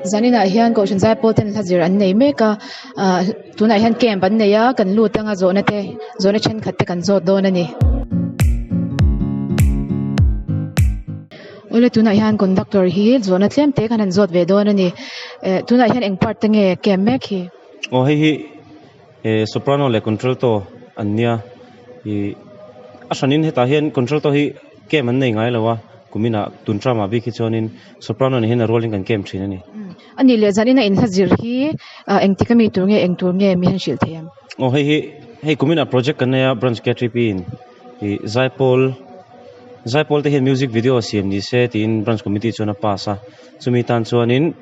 Zaninah hian Kohhran Zaipawl ten hla zir an nei mek a, ah tunah hian camp an nei a, kan lut anga zawhna te zawhna thenkhat te kan zawt dawn a ni. Awle tunah hian conductor hi zawhna tlem te khan an zawt ve dawn a ni. Eh tunah hian eng part te nge camp mek hi? Aw hei hi eh soprano leh contralto an nia ih a hranin hetah hian contralto hi camp an nei ngai lo a kuminah tun term ah bik hi chuanin soprano nen hian a rualin kan camp thin a ni. A nih leh zanin a inhla zir hi ah engtik ami tur nge eng tur nge mi han hrilh thei ang? Aw hei hi hei kuminah project kan nei a branch K3P in ih zaipawl zaipawl te hian music video siam ni se tiin branch committee chuan a pass a chumi tan chuanin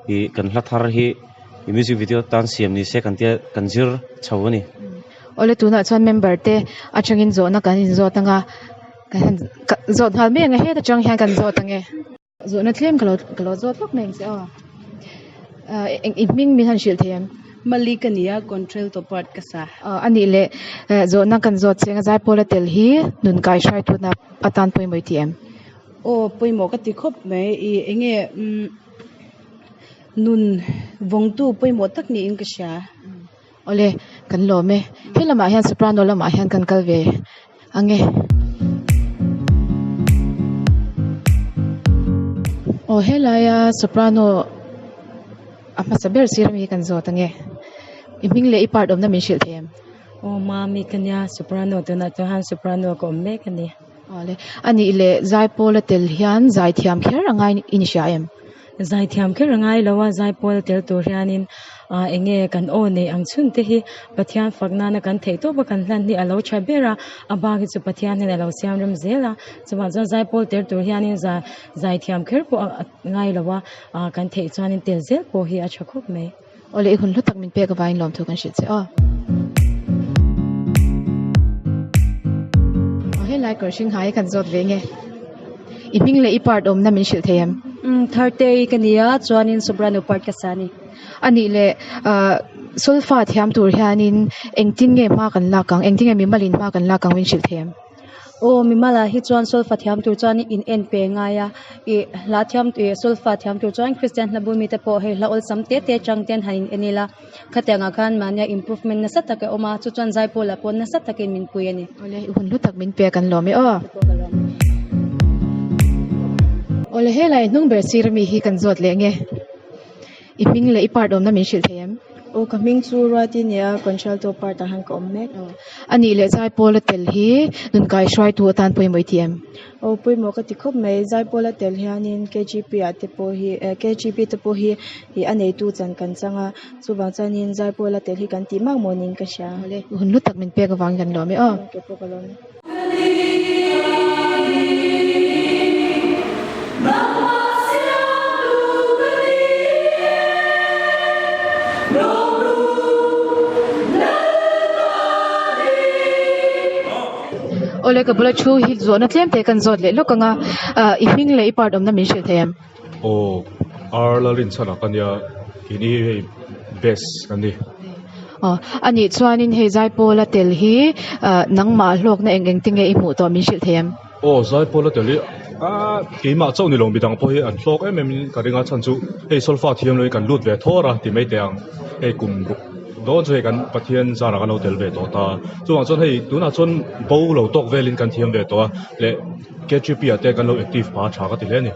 ih kan hla thar hi ih music video tan siam ni se kan tia kan zir chho a ni. Awle tunah chuan member te atangin zawhna kan inzawt anga kan han zawt nghal mai ang e heta tang hian kan zawt ang e. Zawhna tlem ka lo ka lo zawt vak mai ang che aw. Ah eng i hming min han hrilh thei em? Mali ka ni a, contralto part ka sa. Ah a nih leh eh zawhna kan zawt cheng a Zaipawla tel hi nun kai hrai tuna atan pawimawh i ti em? Aw pawimawh ka ti khawp mai i enge umm nun vawngtu pawimawh tak niin ka hria. Awle kan lawm e. He lamah hian soprano lamah hian kan kal ve ang e. Aw helaia soprano a hmasa ber sir ami hi kan zawt ang e. I hming leh i part awmna min hrilh thei em? Aw mami ka nia soprano tunah chuan han soprano ka awm mek a ni. Awle anih leh zaipawla tel hian zaithiam kher a ngai i ni hria em? Zaithiam kher a ngai lo a, zaipawl tel tur hianin ah eng nge kan aw neih ang chhun te hi Pathian fak nana kan theih tawp a kan hlan hi a lo tha ber a, a bak hi chu Pathian hian a lo siam rem zel a, chuvang chuan zaipawl tel tur hianin zai zaithiam kher pawh a ngai lo a, ah kan theih chuanin tel zel pawh hi a tha khawp mai. Awle i hun hlu tak min pek avangin lawmthu kan hrilh che aw. Aw helai kawr hring hai kan zawt ve nge. I hming leh i part awmna min hrilh thei em? Umm Thartei ka ni a, chuanin soprano part ka sa a ni. A nih leh ah solfa thiam tur hianin engtin nge hma kan lak ang, engtin nge mimalin hma kan lak ang min hrilh thei em? Aw mimala hi chuan solfa thiam tur chuan in en pe ngai a, ih hla thiam ih solfa thiam tur chuan Kristian hla bul mite pawh hei hla awlsam te te chang ten han in en ila khatiang ah khan mahnia improvement nasa tak a awm a chu chuan zaipawl ah pawh nasa takin min pui a ni. Awle i hun hlu tak min pek an lawm e aw. Awle helai hnung ber sir ami hi kan zawt leh nge. I hming leh i part awmna min hrilh thei em? Aw ka hming chu Ruati nia contralto part ah khan ka awm mek. A nih leh Zaipawla tel hi nun kai hruaitu atan pawimawh i ti em? Aw pawimawh ka ti khawp mai. Zaipawla tel hianin KGP ah te pawh hi eh KGP te pawh hi ih a neitu chan kan chang a, chuvang chuanin Zaipawla tel hi kan tih mak maw niin ka hria. Awle, hun hlu tak min pek avangin kan lawm e aw. Kei pawh ka lawm e. Awle ka bula thu hi zawhna tlem te kan zawt leh lawk ang a, ah i hming leh i part awmna min hrilh thei em? Aw ar la rin chhan ah ka nia keini hi hei best kan ni. Aw anih chuanin hei Zaipawla tel hi ah nangmah hlawkna eng eng te nge i hmuh tawh min hrilh thei em? Aw Zaipawla tel hi ah keimah chauh ni lo midang pawh hi an hlawk em em in ka ring a chhan chu hei solfa thiam lo hi kan lut ve thawr a ti mai teh ang hei kum ruk dawn chu hei kan Pathian zarah kan lo tel ve tawh ta chuvang chuan hei tunah chuan bo lo tawk velin kan thiam ve tawh a leh KGP ah te kan lo active pha tha ka ti hle a ni.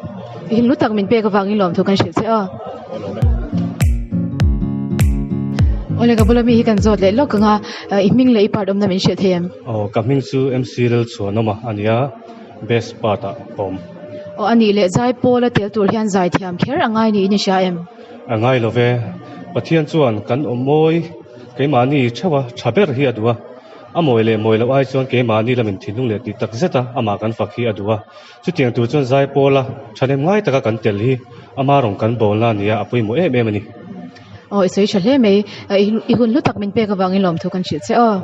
I hlu tak min pek avangin lawmthu kan hrilh che aw. Awle ka bula mi hi kan zawt leh lawk ang a, i hming leh i part awmna min hrilh thei em? Aw ka hming chu MC Lalchhuanawma a nia, best part ah ka awm. Aw a nih leh Zaipawla tel tur hian zaithiam kher a ngai niin i hria em? A ngai lo ve, Pathian chuan kan awm mawi keimahni theuha tha ber hi a duh a. A mawi leh mawi loh ai chuan keimahni lamin thinlung leh tih tak zeta amah kan fak hi a duh a. Chutiang tur chuan Zaipawla thahnem ngai taka kan tel hi ama rawn kan bawlna a nia, a pawimawh em em a ni. Aw, i sawi tha hle mai. I hun hlu tak min pek avangin lawmthu kan hrilh che aw.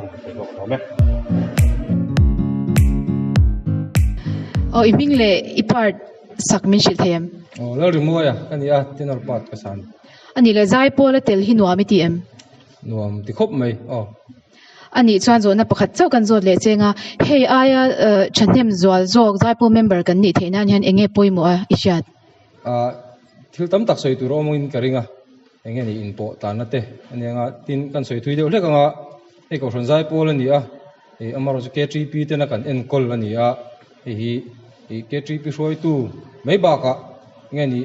Aw, i hming leh i part sak min hrilh thei em? Aw, Lalrimuaia ka ni a, tenor part ka sa a ni. A nih leh Zaipawla tel hi nuam i ti em? Nuam ti khawp mai, aw. A nih chuan zawhna pakhat chauh kan zawt leh cheng a, hei aia thahnem zual zawk Zaipawl member kan nih theih nan hian eng nge pawimawh a i hriat? Ah, Thil tam tak sawi tur a awm angin ka ring a, eng nge ni inpawh tlanna te a nia nga, tin kan sawi thui deuh hlek anga hei Kohhran Zaipawl a ni a, ih amaherawhchu KTP tena kan enkawl a ni a, hei hi ih KTP hruaitu mai bakah eng nge ni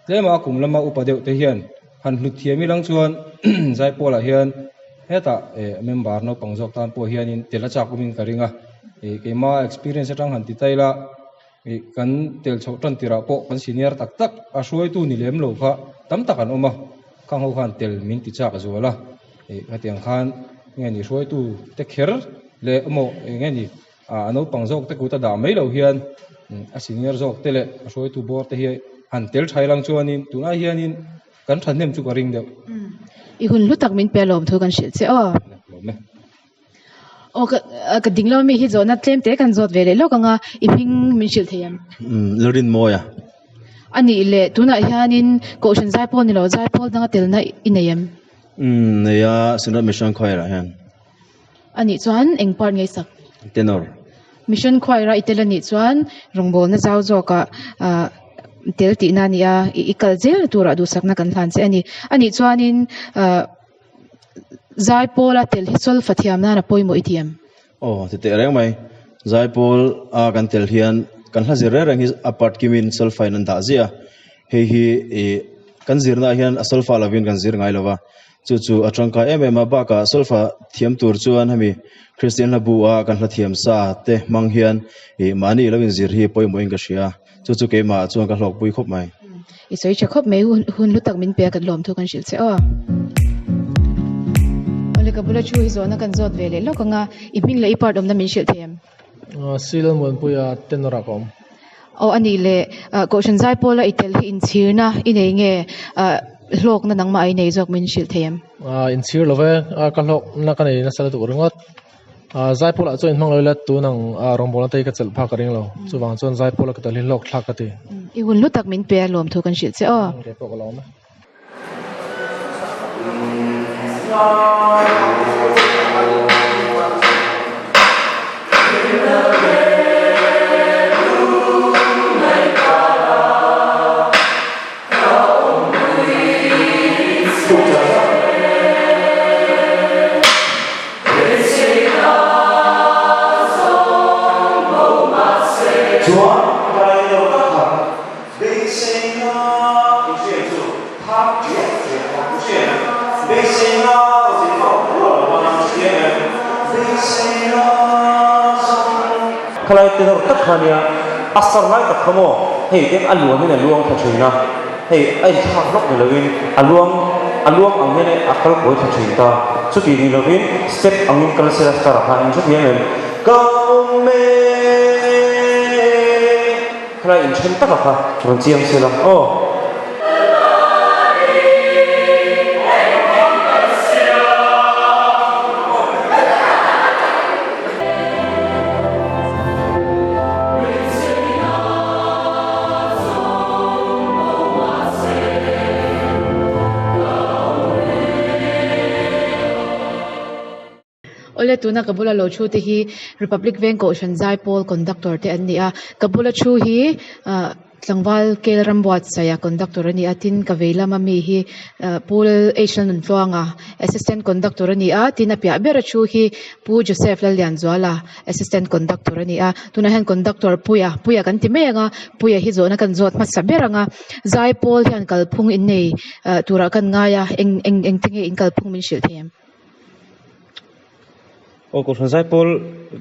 tlema kum lama upa deuh te hian han hlut thiam ilang chuan Zaipawlah hian hetah eh member naupang zawk tan pawh hianin tel a chak awmin ka ring a, ih keima experience atang han ti ta ila. Ih kan tel chhoh tan tirah pawh kan senior tak tak a hruaitu ni lem lo kha tam tak an awm a, khang ho khan tel min ti chak zual a, ih khatiang khan nge ni hruaitu te kher leh emaw eng nge ni ah a naupang zawk te kut a dah mai lo hian a senior zawk te leh a hruaitu bawr te hi han tel tha ilang chuanin tunah hianin kan thahnem chu ka ring deuh. I hun hlu tak min pe alawm thu kan hrilh che aw. Lawm e. Aw ka ka ding lo mi hi zawhna tlem te kan zawt ve leh lawk ang a, i hming min hrilh thei em? Umm Lalrinmawia. A nih leh tunah hianin Kohhran Zaipawl ni lo Zaipawl danga telna i nei em? Umm nei a, Synod Mission Choir ah hian. A nih chuan eng part nge i sak? Tenor. Mission Choir a i tel a nih chuan rawngbawlna zau zawkah ah tel tihna a ni a, i kal zel turah duhsakna kan hlan che a ni. A nih chuanin ah. Zaipawla tel hi solfa thiam nan a pawimawh i ti em? Aw, ti teh reng mai. Zaipawl a kan tel hian kan hla zir reng reng hi a part kimin solfa in an dah ziah a. Hei hi ih kan zirna ah hian a solfa lovin kan zir ngai lova. Chu chu a tangkai em em a, bakah solfa thiam tur chuan hemi Kristian hla bu a kan hla thiam sa te hmang hian ih mahni lo inzir hi pawimawhin ka hria. Chu chu keimah chuan ka hlawkpui khawp mai. I sawi tha khawp mai, hun hlu tak min pe a kan lawm thu kan hrilh che aw. Awle ka bula thu hi zawhna kan zawt ve leh lawk ang a, i hming leh i part awmna min hrilh thei em? Sil Muanpuia tenor ah ka awm. Aw a nih leh Kohhran Zaipawla i tel hi inchhirna i nei nge hlawkna nangmah i nei zawk min hrilh thei em? Inchhir lo ve, ka hlawkna ka nei nasa lutuk ringawt. Zaipawl ah chuan inhmang lo ila tun ang rawngbawlna te hi ka chelh phak ka ring lo. Chuvang chuan Zaipawl a ka tel hi hlawk thlak ka ti. I hun hlu tak min pe a lawm thu kan hrilh che aw. Kei pawh ka lawm e. Chuan kai lo tak kha beiseina i hriat chu thar chiah chiah a i hriat em? Beiseina zin pawh a rual lo a i hria em? Beiseina zawng. Khalai tenor tak kha nia, a sar lai tak kha maw hei te a luan in a luang thla thin a. Hei a inthlak hlawk ni lovin a luang a luang ang hian a kal kawi thla thin ta. Chuti ni lovin step angin kal sela star kha in hrethiam em? Ka awm e Khalai inthen taka kha rawn chiang sela aw. Awle tuna ka bula lo thu te hi Republic Veng Kohhran Zaipawl Conductor te an ni a, ka bula thu hi ah Tlangval Kel Rambuatsaia Conductor a ni a, tin ka vei lama mi hi Pu H Lalnuntluanga Assistant Conductor a ni a, tin a piah bera thu hi Pu Joseph Lallianzuala Assistant Conductor a ni a, tunah hian Conductor Puia, Puia kan ti mai ang a, Puia hi zawhna kan zawt hmasa ber ang a, Zaipawl hian kalphung in nei turah kan ngai a, eng eng engte nge in kalphung min hrilh thei em? Aw Kohhran Zaipawl,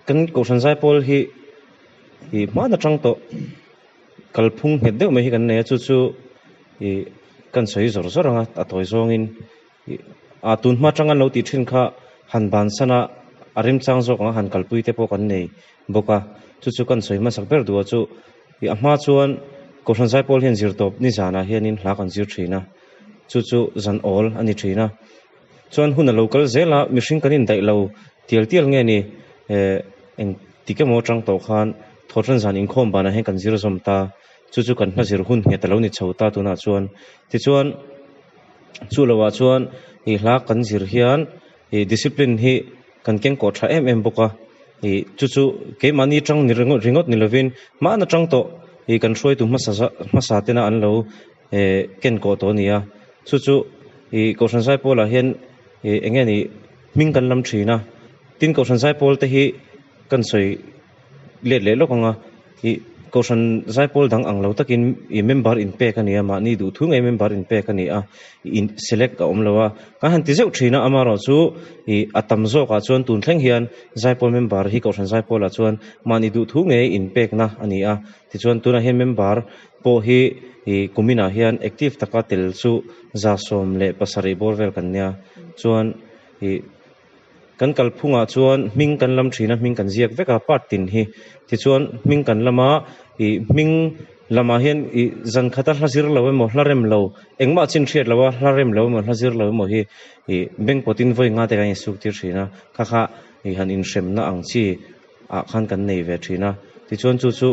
kan Kohhran Zaipawl hi ih hman atang tawh. Kalphung nghet deuh mai hi kan nei a, chu chu ih kan sawi zawr zawr ang a, a tawi zawngin ih a tun hma atanga an lo tih thin kha han bansan a, a remchang zawk ang a han kalpui te pawh kan nei bawk a, chu chu kan sawi hmasak ber duh a chu ih a hma chuan Kohhran Zaipawl hian zirtawp nizanah hianin hla kan zir thin a, chu chu zan awl a ni thin a, chuan hun a lo kal zel a, mihring kan indaih lo tial tial nge ni eh eng tik emaw atang tawh khan Thawhṭan zan inkhawm banah hian kan zir zawm ta, chu chu kan hma zir hun nghet a lo ni chho ta tunah chuan. Tichuan, chu loah chuan ih hla kan zir hian ih discipline hi kan kengkawh tha em em bawk a, ih chu chu keimahni tang ni ringawt ringawt ni lovin hmana tang tawh ih kan hruaitu hmasa hmasa tena an lo. ken kawh tawh a ni a. Chu chu ih Kohhran Zaipawlah hian ih eng nge ni hming kan lam thin a. Tin Kohhran Zaipawl te hi kan sawi let leh lawk ang a, ih Kohhran Zaipawl dang ang lo takin ih member inpek a ni a, mahni duh thu ngei member inpek a ni a, ih select a awm lo a. Kan han ti zeuh thin a, amaherawhchu ih a tam zawkah chuan tun thleng hian Zaipawl member hi Kohhran Zaipawlah chuan mahni duh thu ngei inpekna a ni a. Tichuan tunah hian member pawh hi ih kuminah hian active taka tel chu 117 bawr vel kan nia. Chuan ih kan kalphungah chuan hming kan lam thin a, hming kan ziak vek a part tin hi. Tichuan hming kan lam a, ih hming lamah hian ih zan khata hla zir lo emaw hla rem lo engmah chin hriat lo a hla rem lo emaw hla zir lo emaw hi ih bank pawtin vawi nga te kan insuk tir thin a, kha kha ih han inhremna ang chi ah khan kan nei ve thin a, tichuan chu chu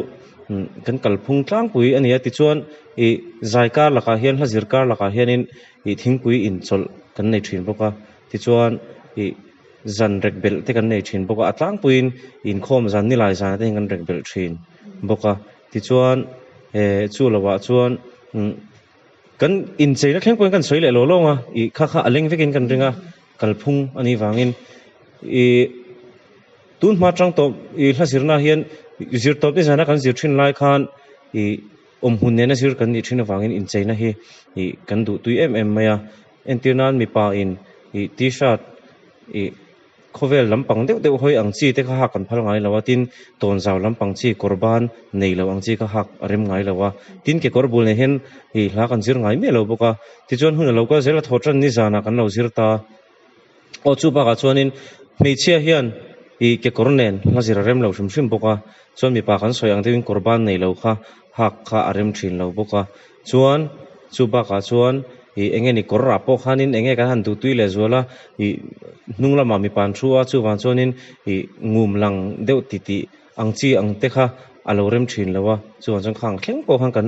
kan kalphung tlangpui a ni a, tichuan ih zai kar lakah hian hla zir kar lakah hianin ih thingpui inchawlh kan nei thin bawk a, tichuan ih zan rek belh te kan nei thin bawk a, a tlangpuiin inkhawm zan nilai zan te hian kan rek belh thin bawk a, tichuan eh chu lovah chuan kan incheina thleng pawhin kan sawi leh lo lawng a, ih kha kha a leng vekin kan ring a, kalphung a nih vangin ih. Tun hma tang tawh i hla zirna hian zir tawp ni zana kan zir thin lai khan i awmhmun nena zir kan nih thin avangin incheina hi i kan duh tui em em mai a. Entir nan mipa in i t-shirt i khawvel lampang deuh deuh hawi ang chi te kha hak kan phal ngai lo a, tin tawnzau lampang chi kawr ban nei lo ang chi kha hak a rem ngai lo a, tin kekawr bul nen hian i hla kan zir ngai miah lo bawk a. Tichuan hun a lo kal zel a, thawh tan ni zanah kan lo zir ta. Aw chu bakah chuanin hmeichhia hian ih kekawr nen hla zir a rem lo hrim hrim bawk a, chuan mipa kan sawi ang deuhin kawr ban nei lo kha hak kha a rem thin lo bawk a, chuan chu bakah chuan ih eng nge ni kawr ah pawh khanin eng nge kan han duhtui leh zual a, ih hnung lamah mipa an thu a, chuvang chuanin ih ngum lang deuh titih ang chi ang te kha a lo rem thin lo a, chuvang chuan khang thleng pawh khan kan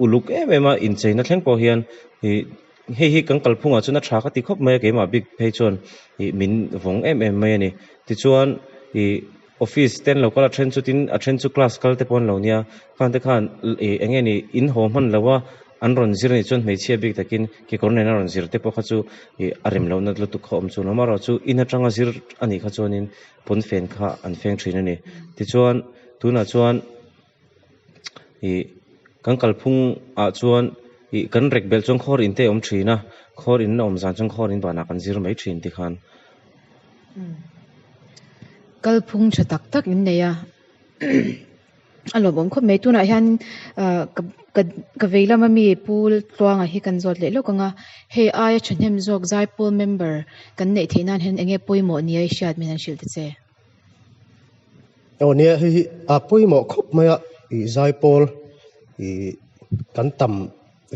uluk em em a, incheina thleng pawh hian ih. Hei hi kan kalphungah chuan a tha ka ti khawp mai a, keimah bik phei chuan ih min vawng em em mai a ni. Tichuan ih office te an lo kal a, a then chu tin a then chu class kal te pawh an lo nia, khang te khan ih eng nge ni in haw hman lo a, an rawn zir a nih chuan hmeichhia bik takin kekawr nena rawn zir te pawh kha chu ih a rem lohna lutuk kha awm chuan amaherawhchu in atanga zir a nih kha chuanin pawnfen kha an feng thin a ni. Tichuan tunah chuan. Ih kan kalphung ah chuan ih kan rek belh chuan khawr in te a awm thin a khawr in a awm zan chuan khawr in banah kan zir mai thin tikhan. Kalphung tha tak tak in nei a a lawmawm khawp mai tunah hian ah ka ka vei lama mi Pu Tluanga hi kan zawt leh lawk ang a hei aia thahnem zawk Zaipawl member kan neih theih nan hian eng nge pawimawh nia i hriat min han hrilh ta che. Aw nia hei hi a pawimawh khawp mai a ih zaipawl ih kan tam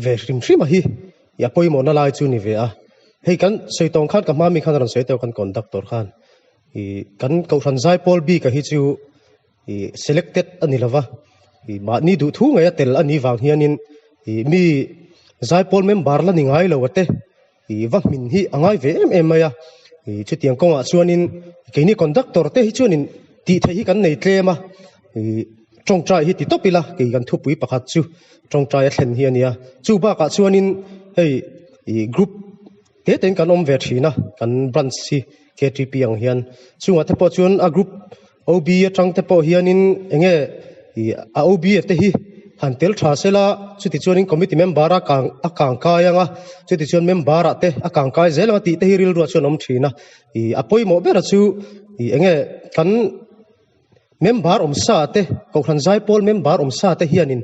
ve hrim hrim a hi ih a pawimawh na lai chu ni ve a hei kan sawi tawng khan ka hma mi khan a rawn sawi tawh kan conductor khan ih kan kohhran zaipawl bik a hi chu ih selected a ni lova ih mahni duh thu ngei a tel a nih vang hianin ih mi zaipawl member la ni ngai lo a te. Ih va hmin hi a ngai ve em em mai a, ih chutiang kawngah chuanin keini conductor te hi chuanin tih theih hi kan nei tlem a, ih tawngtai hi ti tawp ila kei kan thupui pakhat chu tawngtai a thlen hi a nia. Chu bakah chuanin hei ih group te tein kan awm ve thin a, kan branch hi KTP ang hian chungah te pawh chuan a group OB atang te pawh hianin eng nge ih a OB a te hi han tel tha sela chuti chuanin committee member a kang a kang kai anga chuti chuan member ah te a kang kai zel anga tih te hi rilruah chuan a awm thin a ih a pawimawh ber a chu ih eng nge kan member awm sa te kohhran zaipawl member awm sa te hianin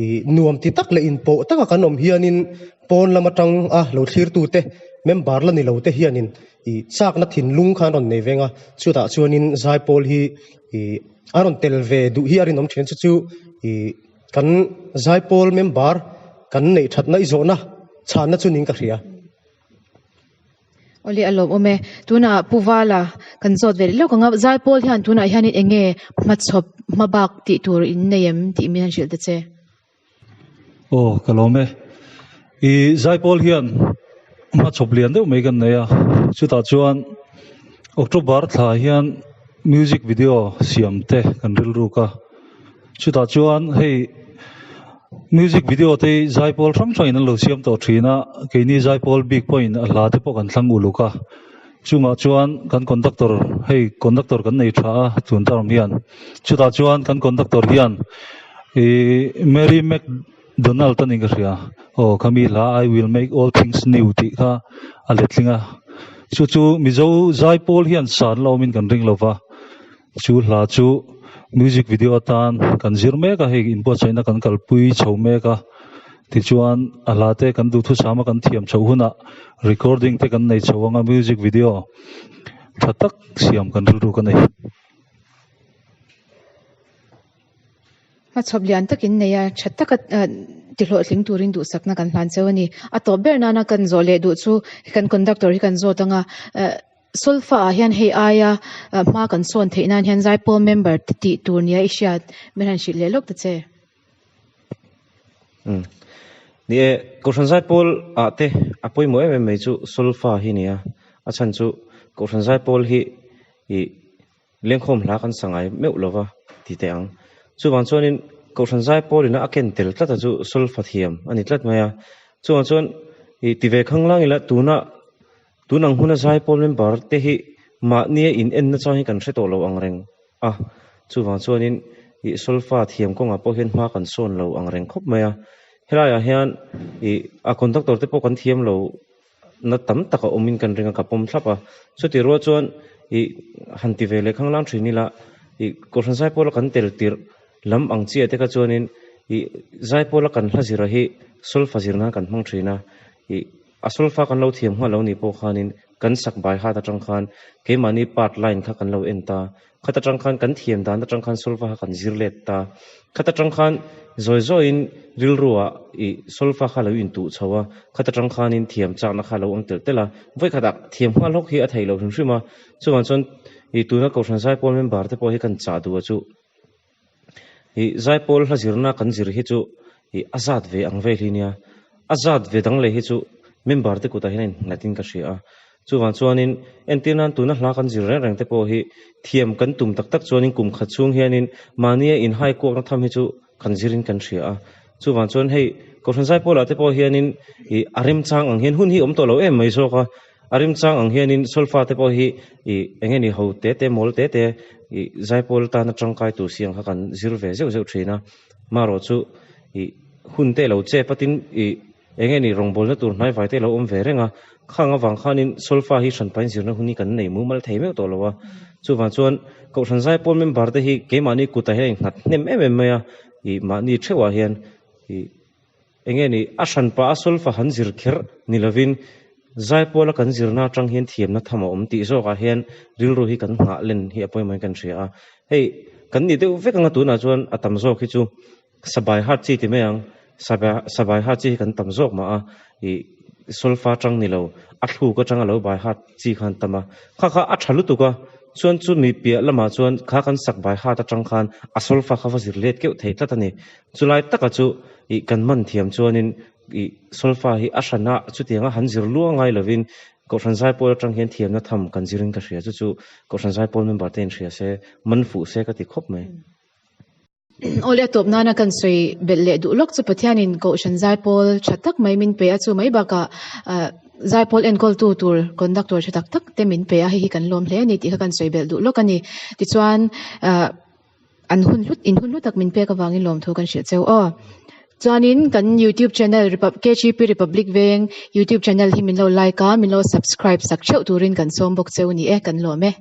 ih nuam ti tak leh inpawh taka kan awm hianin pawn lam atang a lo thlir tu te member la ni lo te hianin Ih chakna thinlung kha an rawn nei veng a, chutah chuanin zaipawl hi ih a rawn tel ve duh hi a rinawm thin a, chu chu ih kan zaipawl member kan neih thatna i zawhna chhanna chu niin ka hria. Awle a lawmawm e, tunah Pu Vala kan zawt ve leh lawk ang a, zaipawl hian tunah hianin eng nge hmachhawp hmabak tih tur in nei em tih min han hrilh ta che. Aw ka lawm e. I zaipawl hian hmachhawp lian deuh mai kan nei a, chutah chuan October thla hian music video siam te kan rilruk a, chutah chuan hei. Music video te hi zaipawl hrang hrangin an lo siam tawh thin a, keini zaipawl bik pawhin a hla te pawh kan thlang uluk a. Chungah chuan kan conductor, hei conductor kan nei tha a tun term hian, chutah chuan kan conductor hian ih Mary McDonald a ni ka hria, aw khami hla I will make all things new tih kha a letling a, chu chu Mizo zaipawl hian san la awmin kan ring lova. Chu hla chu music video atan kan zir mek a, hei inbuatsaihna kan kalpui chho mek a, tichuan a hla te kan duhthusam a kan thiam chhoh hunah recording te kan nei chho anga music video tha tak siam kan rilru ka nei. Hmachhawp lian takin nei a, tha taka tihlawhtling turin duhsakna kan hlan cheu a ni. A tawp ber nana kan zawh leh duh chu kan conductor hi kan zawt anga, Solfa ah hian hei aia hma kan sawn theih nan hian zaipawl member te tih tur nia i hriat min han hrilh leh lawk ta che. Umm. Ni e, Kohhran zaipawl ah te a pawimawh em em mai chu solfa hi nia. A chhan chu Kohhran zaipawl hi ih lengkhawm hla kan sa ngai meuh lova ti teh ang. Chuvang chuanin Kohhran zaipawl ina a ken tel tlat a chu solfa thiam a ni tlat mai a. Chuvang chuan ih ti ve khang lang ila tuna Tun ang huna zaipawl member te hi mahnia in enna chang hi kan hre tawh lo ang reng a, chuvang chuanin ih solfa thiam kawngah pawh hian hma kan sawn lo ang reng khawp mai a. Helaiah hian ih a conductor te pawh kan thiam lo na tam tak a awmin kan ring a, ka pawm thlap a. Chuti rual chuan ih han ti ve leh khanglang thin ila ih Kohhran zaipawla kan tel tirh lam ang chiah te kha chuanin ih zaipawla kan hla zira hi solfa zir nan kan hmang thin a, ih A solfa kan lo thiam nghal lo nih pawh khanin kan sak bai hat atang khan keimahni part line kha kan lo en ta. Khat atang khan kan thiam dan atang khan solfa kha kan zir let ta. Khat atang khan zawi zawiin rilruah ih solfa kha lo intuh chho a, khat atang khanin thiam chakna kha lo awm telh telh a. Vawikhatah thiam nghal hawk hi a theih loh hrim hrim a. Chuvang chuan ih tuna Kohhran Zaipawl member te pawh hi kan chah duh a chu Ih zaipawl hla zirna kan zir hi chu ih a zat ve ang vel hi nia, a zat ve dang leh hi chu member te kutah hian a innghat in ka hria a. Chuvang chuanin entir nan tuna hla kan zir reng reng te pawh hi thiam kan tum tak tak chuanin kum khat chhung hianin mahnia inhai kuakna tham hi chu kan zirin kan hria a. Chuvang chuan hei Kohhran zaipawlah te pawh hianin ih a remchang ang hian hun hi awm tawh lo em mai zawk a. A rimchang ang hianin solfa te pawh hi ih eng nge ni ho te te mawl te te ih zaipawl tana tangkai tur si ang kha kan zir ve zeuh zeuh thin a. Marawh chu ih hun te lo chep a tin ih eng nge ni rawngbawlna tur hnaivai te lo awm ve reng a. Khang avang khanin solfa hi hranpain zirna hun hi kan nei mumal thei meuh tawh lo a. Chuvang chuan Kohhran zaipawl member te hi keimahni kutah hian a innghat hnem em em mai a ih mahni theuhah hian ih Enge ni, a hranpa a solfa han zir kher ni lovin Zaipawla kan zirna atang hian thiamna tham a awm tih zawkah hian rilru hi kan nghah len hi a pawimawhin kan hria a. Hei, kan ni deuh vek anga tunah chuan a tam zawk hi chu sabai hat chi ti mai ang, sabai hat chi hi kan tam zawk mah a, ih solfa atang ni lo, a thluk atanga lo bai hat chi khan tam a. Kha kha a tha lutuk a, chuan chumi piah lamah chuan kha kan sak bai hat atang khan a solfa kha va zir let keuh thei tlat a ni. Chulai taka chu ih kan man thiam chuanin ih solfa hi a hrana chutianga han zir luah ngai lovin Kohhran Zaipawl atang hian thiamna tham kan zirin ka hria chu chu Kohhran Zaipawl member te in hria se man fuh se ka ti khawp mai. Awle a tawp nana kan sawi belh leh duh lawk chu Pathianin Kohhran Zaipawl tha tak mai min pe a chu mai bakah Zaipawl enkawltu tur conductor tha tak tak te min pe a hei hi kan lawm hle a ni tih kha kan sawi belh duh lawk a ni. Tichuan An hun hlut, in hun hlu tak min pek avangin lawmthu kan hrilh cheu aw. Chuanin kan YouTube channel KGP Republic Veng YouTube channel hi min lo like a, min lo subscribe sak theuh turin kan sawm bawk cheu ni e, kan lawm e.